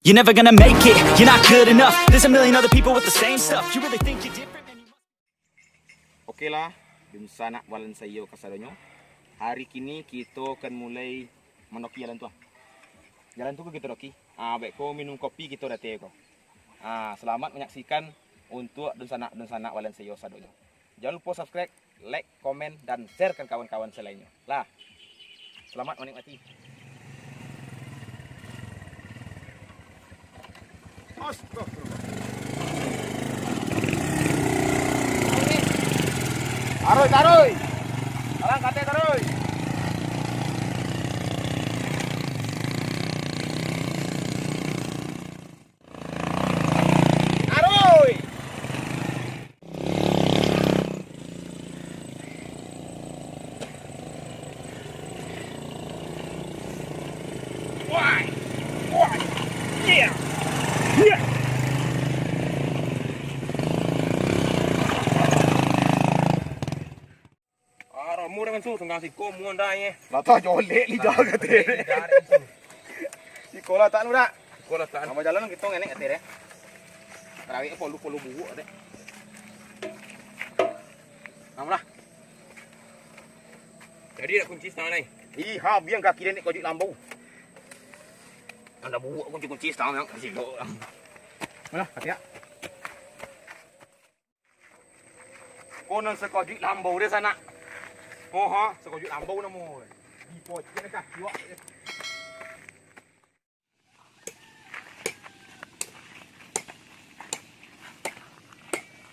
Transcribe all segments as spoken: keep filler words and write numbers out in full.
You're never gonna make it, you're not good enough. There's a million other people with the same stuff. You really think you're different, man? You must. Oke lah, dunsanak walan saiyo kasadonyo. Hari kini kito kan mulai manoki jalan tu, ah. Jalan tu ko kito doki. Ah, baik ko minum kopi kito date ko. Ah, selamat manyaksikan untuk dunsanak-dunsanak walan saiyo sadonyo. Jangan lupa subscribe, like, komen, dan share kan kawan-kawan salainnyo. Lah, selamat manikmati. Astagfirullah. Taruih, taruih. Jalan kate taruih. Taruih. Wai! Wai! Iya! Iya! Ah, romo dengan su, tengah siko, muan dah, eh. Lah, tak jolek lidah kata. Lidah, eh, su. Siko lah, tak, nu, dak? Siko lah, tak. Nama jalan kita ngenek kata, deh. Tarawih polu-polu buuk, deh. Nama lah? Jadi dak kunci setengah ni? Ih, ha, biang kaki dia ni kojik lambau. Anda buat kunci-kunci setengah yang di situ. Malah, kaki ya. Konon sekojik lambau dia sana. Oh, ha, sekojik lambau namo. Di pojok dia kaki wak.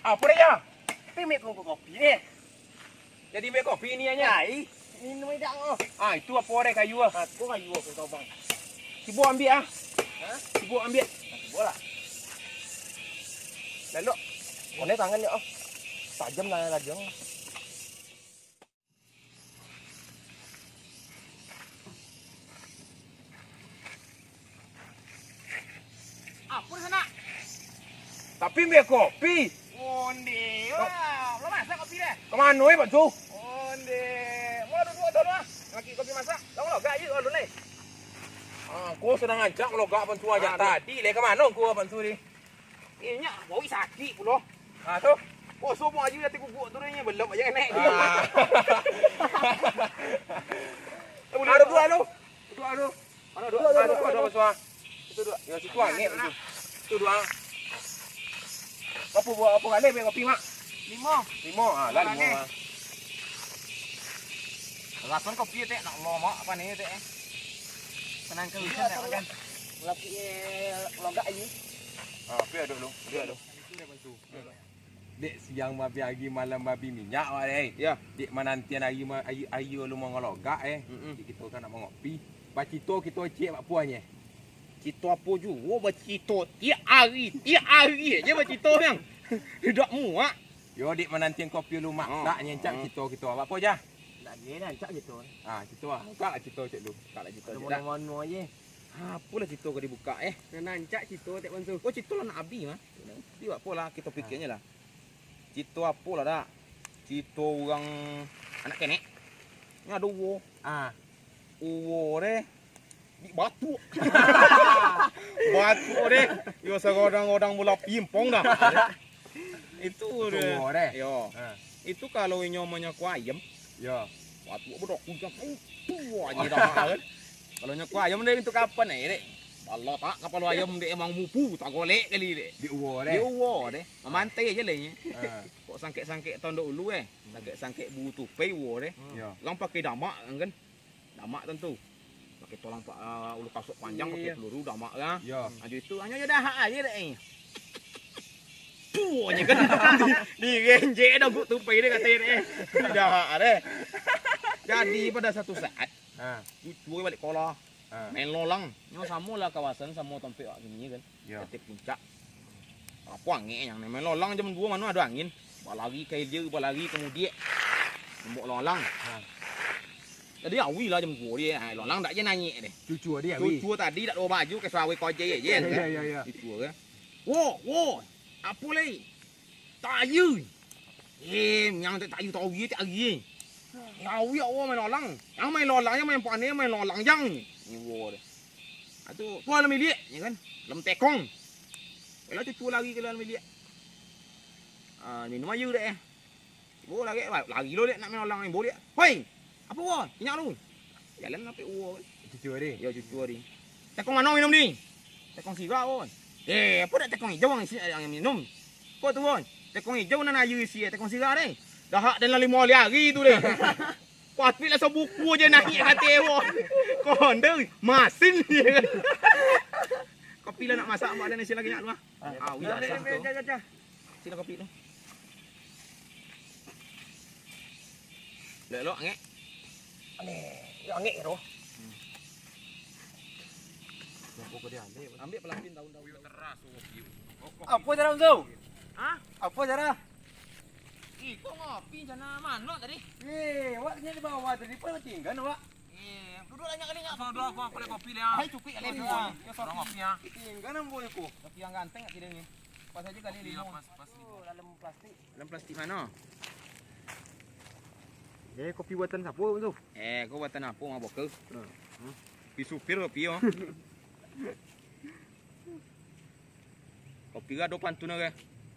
Apo dek, yo? Tapi ambiak ko kopi deh. Jadi ambiak kopi ni, yo? Ai, minum dak, oh. Ah, itu apo dek kayu, ah? Aku kayu aku, kau, Bang. Cubo ambiak, ah. Hah? Cubo ambiak. Nah, cubo lah. Lalu, konek tangan, yo, oh. Tajam lah, tajam. Apo di sana? Tapi ambiak kopi. Onde, wah, belum masak kopi deh. Ka mano, eh, Pak Su? Onde, mau duduk dulu ah. Lagi kopi masak. Tolong logak aja dulu nih. Ah, kau sedang ajak logak Pak Su ajak tadi, leh. Ka mano kau, Pak Su, ni? Inyo bawik sakik pulo. Ah, tu. Oh, sobo aja ati guguk tu, inyo belum aja kenek. Ah. Eh, boleh duduk dulu. Duduk dulu. Mana duduk? Duduk, duduk, duduk, duduk, duduk. Itu duduk. Ya, situ angin itu. Itu duduk, ah. Apa buat apa kali ambiak kopi, Mak? Limo. Limo, ah, lah limo, ah. Rasan kopi, Tek, nak lo, Mak, apa ni, Tek, eh? Tenang ke hujan, Tek, kan? Laki, eh, logak aja. Ah, pi dulu, pi dulu. Dek siang babi ari, malam babi minyak, wak, deh. Ya. Dek manantian ari ma-, ari, ari lu mangologak, eh. Mm-mm. Dek kito kan nak mangopi. Bacito kito ciek bak puanyo. Cito apo juo bacito? Tiap ari, tiap ari aja bacito, Bang. Dak muak. Yo, dek manantian kopi lu mak. Oh. Dak nyencak cito kito. Apo ja? Dak ado nyencak cito. Ah, cito ah. Buka lah cito cek lu. Buka lah cito cek dah. Mano-mano aja. Apolah cito ka dibuka, eh? Nan rancak cito, Tek Pansu. Oh, cito lah nak abih, mah. Jadi, apolah, kito pikianyo lah. Cito apolah, dak? Cito urang anak kenek. Nyo ado uwo. Ah. Uwo deh. Di batuk. Batuk deh. Yo, sagodang-godang bola pingpong dah. Itu deh. Uwo deh. Yo. Ah. Itu kalau inyo manyakuak ayam. Yo. Batuk bedoku jam. Utuh aja dah, kan. Kalau nyakuak ayam deh, pintu kapan, eh, dek? Bala tak kapalo ayam dek, emang mupu, tagolek kali dek. Di uwo deh. Di uwo deh. Mamantai aja lah inyo. Ah. Kok sangkek-sangkek taun dahulu, eh. Sangkek-sangkek bu tupai uwo deh. Hmm. Yo. Urang pakai damak, kan? Damak tantu. Pakai tolang pa-, ah, ulu kasok panjang, pakai peluru, damak, kan? Yo. Ajo itu, hanyo aja dahak aja dek, eh. Puh, aja kan. Di, direnjek dah bu tupai deh, kato dek, eh. Dahak deh. Jadi, pada satu saat, Ha. Cucu balik sekolah. Ha. Main lolang. Nyo samo lah kawasan samo tampek awak kini kan. Yo. Kate puncak. Apo angek nyo main lolang jam duo mano ado angin. Balari ka ilia, balari ka mudiak. Nembok lolang. Ha. Jadi awi lah jam duo dia. Ha, lolang dak je naiak deh. Cucu dia awi. Cucu tadi dak bawa baju, ke suawai kojek je kan. Yo, yo, yo. Cucu kan. Wo, wo. Apo lai? Tayu. Eh, yang tak tayu tahu ye tak ye. Tahu ya Allah main lolang. Yang main lolang, yang main panen, main lolang yang. Iwo deh. Tu, tu dalam biliak, ya kan? Dalam tekong. Kalau cucu lari ka dalam biliak. Ah, minum aia dek, eh. Tibo lari, lari lo dek nak manolang ibo dek. "Hoi! Apo, Won? Inyak lu." Jalan sampai uwo kan. Cucu tadi. Yo, cucu tadi. "Tekong mano minum ni?" "Tekong sira, Won." "Eh, apo dak tekong ijau ang isi ang minum?" "Ko tu, Won. Tekong ijau nan aia isi, eh, tekong sira deh." Dahak den lah limo ari tu deh. Patuik lah sabuku je naiak ka ateh, Won. Kondo, masin je. Kopi lah nak masak, ambo ado isi lagi nyak lu, ah. Ah, udah, dah, dah, dah, dah, dah. Sila kopi tu. Elok-elok, angek. Aleh, yo angek tu. Ambiak pelapin daun-daun. Apo cara tu? Hah? Apo cara? Ih, kok ngopi jana manok tadi? Eh, awak ni di bawah tadi, pun tinggal awak. Eh, duduk lah, nyak kali, nyak. Duduk, aku, aku kopi lah. Hai, cukuik kali. Iya. Yo, kopi. Kopi, ah. Tinggal nang boleh ko. Kopi yang ganteng kat sini ni. Pas aja kali limo. Pas, pas. Oh, dalam plastik. Dalam plastik mano? Eh, kopi buatan siapa tu? Eh, kau buatan apa, mabok ke? Hmm. Pi supir kopi, oh. Kopi ado pantun ado.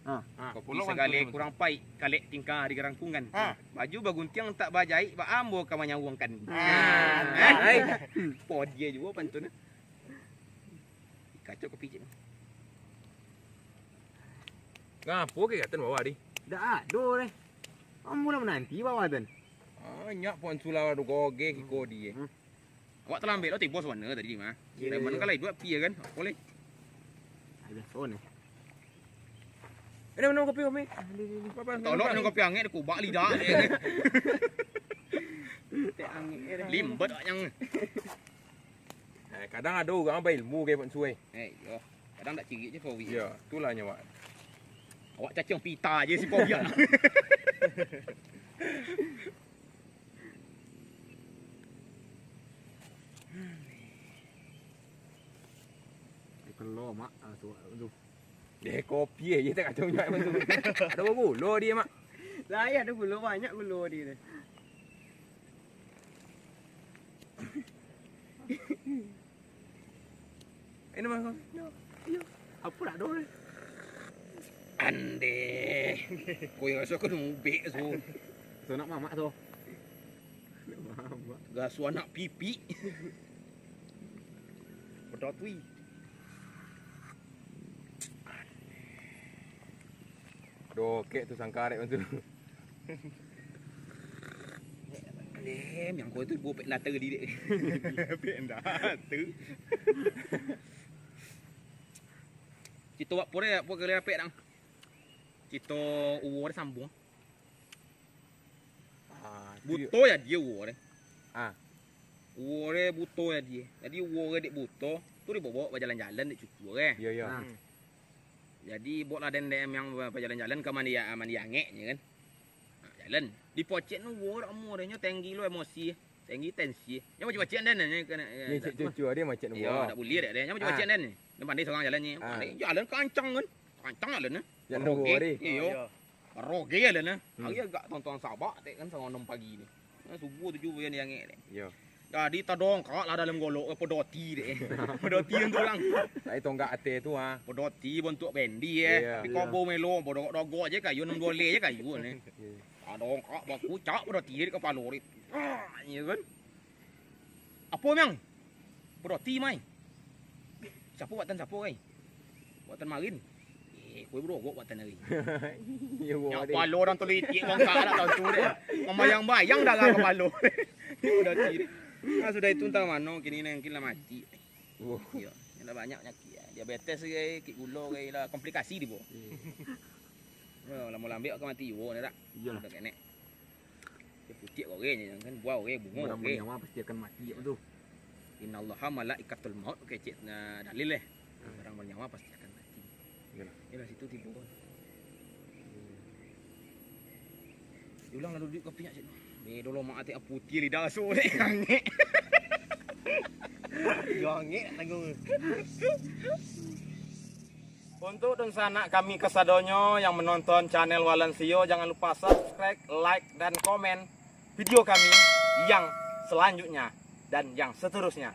Ha. Ha, kopi pulo sagale pantun. Kurang paik, kalek tingkah di garangkungan. Ha. Baju baguntiang tak bajaik, ba ambo ka manyawangkan. Ha. Eh? Hai. Podia juo pantun. Kacau kopi cik. Ngapo ke katan bawa di? Dak ado deh. Ambo lah menanti bawa tan. Banyak pun sulah ado goge kiko di. Hmm. Awak talambek lo tibo sabananyo tadi mah. Iyo, iyo. Kalau iduik api yo kan? Apo leh? Ai, biaso ni. Ini minum kopi, kopi. Tolong minum kopi angek, kubak lidah. Teh angek. Limbet awak nyo. Eh, kadang ado urang bailmu ke Pak Suai. Eh, iyo. Kadang dak cirik je Pak Wi. Iyo, itulah nyo, Wak. Awak caciang pita je si Pak Wi. Kelo, Mak, ah, tu, tu. Eh, kopi aja tak kacau nyo, Mak, tu. Ado gulo dia, Mak. Lah, iyo, ado gulo, banyak gulo dia tu. Ini mah, kau. Yo, yo. Apo nak doh? Andeh. Kau yang raso kau mubek tu. Tu nak mamak tu. Nak mamak. Gasu anak pipi. Pedot wih. Dokek tu sangkarek tu. Alem, yang kau tu buah pek nata ke diri. Pek nata. Cito wak pore, apa kali apek dang? Cito uwo sambuang. Ah, buto ya dia uwo deh. Ah. Uwo deh buto ya dia. Jadi uwo deh dek buto, tu dibawa bajalan-jalan dek cucu deh. Iya, iya. Ah. Hmm. Jadi, buatlah den D M yang bajalan-jalan ka mandi, mandi angek, ya kan. Nah, jalan. Di pocet nu, wah, dak amuah deh, nyo tenggi lo emosi, tenggi tensi. Nyo macam-macam den, nyo kena, Ni cek cucu dia macam ni. Iyo, dak buliah dek den. Nyo macam-macam den. Nyo pandai sorang jalan nyo. Ah. Pandai. Jalan kancang kan. Kancang jalan nyo. Jalan Roge. Iyo. Iyo. Roge lah nah. Hmm. Hari agak tong-tong sabak dek kan, sango anam pagi ni. Nah, subuh tujuh bagian di angek dek. Iyo. Jadi tadongkak lah dalam golok, eh, pedoti dek. Pedoti untuk orang. Tapi tonggak ate tu, ah. Pedoti bentuk bendi, eh. Iyo. Tapi kobo melo, bodok-dogok je kayu, enam dua leh je kayu ni. Iyo. Tadongkak bakucak pedoti dek kapalo dek. Ah, iyo kan? Apo, Mang? Pedoti, Mai. Siapo buatan siapo, Kai? Buatan marin. Eh, kue berogok buatan hari. Iyo, nyak palo dan telitik bangka dak tahu tu deh. Mambayang-bayang darah kapalo. Pedoti deh. Ah, sudah itu entah mano, kini ni mungkin lah mati. Iyo, nyo lah banyak panyakik. Diabetes gai, kik gulo gai lah, komplikasi di bawah. Iyo. Yo, lamo lambek ka mati juo, dak? Iyolah. Dak kenek. Dia putiak kau orang je, kan buah orang, bungo orang. Bernyawa pasti akan mati, apa tu? Innallaha malaikatul maut, kecek, nah, dalil eh. Hmm. Orang bernyawa pasti akan mati. Iyalah. Iyalah, situ tibo. Ulang lalu duit kopi nyak cik. Eh, dolo mak atik putih lidah asuh dek angek. Yo angek tanggung. Untuk dunsanak kami kasadonyo yang menonton channel Walan Sio, jangan lupa subscribe, like, dan komen video kami yang selanjutnya dan yang seterusnya.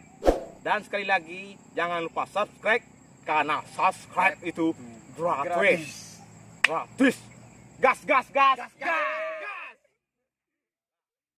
Dan sekali lagi, jangan lupa subscribe, karena subscribe itu gratis. Gratis. Gas, gas, gas, gas.